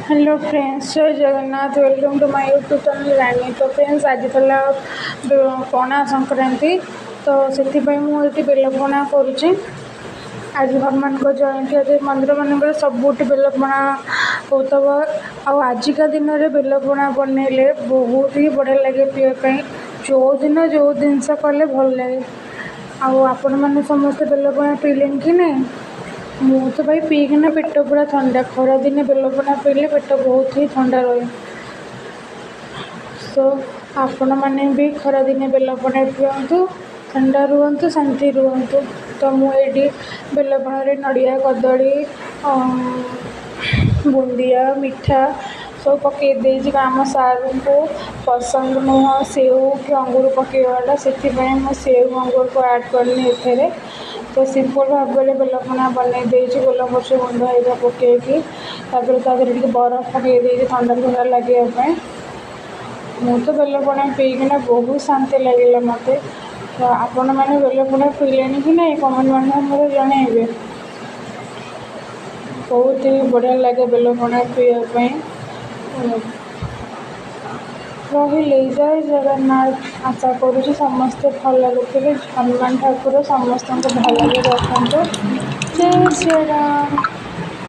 Hello friends, Jay Jagannath. Welcome to my YouTube channel ରାନୀ। ତ friends, ଆଜି ଥିଲା ପଣା ସଂକ୍ରାନ୍ତି, ତ ସେଥିପାଇଁ ମୁଁ ଏଠି ବେଲପଣା କରୁଛି। ଆଜି ହନୁମାନଙ୍କ ଜୟନ୍ତୀ। ଆଜି ମନ୍ଦିରମାନଙ୍କରେ ସବୁଠି ବେଲପଣା ହେଉଥିବ। ଆଉ ଆଜିକା ଦିନରେ ବେଲପଣା ବନେଇଲେ ବହୁତ ହି ବଢ଼ିଆ ଲାଗେ ପିଇବା ପାଇଁ। ଯେଉଁଦିନ ଯେଉଁ ଜିନିଷ କଲେ ଭଲ ଲାଗେ। ଆଉ ଆପଣମାନେ ସମସ୍ତେ ବେଲପଣା ପିଇଲେଣି କି ନାହିଁ? ମୁଁ ତ ଭାଇ ପିଇକିନା ପେଟ ପୁରା ଥଣ୍ଡା। ଖରାଦିନେ ବେଲପଣା ପିଇଲେ ପେଟ ବହୁତ ହି ଥଣ୍ଡା ରହେ। ସୋ ଆପଣମାନେ ବି ଖରାଦିନେ ବେଲପଣା ପିଅନ୍ତୁ, ଥଣ୍ଡା ରୁହନ୍ତୁ, ଶାନ୍ତି ରୁହନ୍ତୁ। ତ ମୁଁ ଏଇଠି ବେଲପଣାରେ ନଡ଼ିଆ, କଦଳୀ, ବୁନ୍ଦିଆ, ମିଠା ସବୁ ପକାଇ ଦେଇଛି। ଆମ ସାର୍ଙ୍କୁ ପସନ୍ଦ ନୁହଁ ସେଉ କି ଅଙ୍ଗୁର ପକାଇବାଟା, ସେଥିପାଇଁ ମୁଁ ସେଉ ଅଙ୍ଗୁରକୁ ଆଡ଼୍ କରିନି ଏଥିରେ। ତ ସିମ୍ପଲ୍ ଭାବରେ ବେଲପଣା ବନେଇ ଦେଇଛି, ଗୋଲମରିଚ ଗୁଣ୍ଡ ହେରିକା ପକାଇକି। ତାପରେ ତା ଦେହରେ ଟିକେ ବରଫ ପକାଇ ଦେଇଛି ଥଣ୍ଡା ଥଣ୍ଡା ଲାଗିବା ପାଇଁ। ମୁଁ ତ ବେଲପଣା ପିଇକିନା ବହୁତ ଶାନ୍ତି ଲାଗିଲା ମୋତେ। ତ ଆପଣମାନେ ବେଲପଣା ପିଇଲେଣି କି ନାହିଁ, କମେଣ୍ଟ ମାଧ୍ୟମରେ ଜଣାଇବେ। ବହୁତ ହି ବଢ଼ିଆ ଲାଗେ ବେଲପଣା ପିଇବା ପାଇଁ। ରହିଲି, ଜୟ ଜଗନ୍ନାଥ। ଆଶା କରୁଛି ସମସ୍ତେ ଭଲରେ ଥିବେ। ହନୁମାନ ଠାକୁର ସମସ୍ତଙ୍କୁ ଭଲରେ ରଖନ୍ତୁ। ଜୟ ଶ୍ରୀରାମ।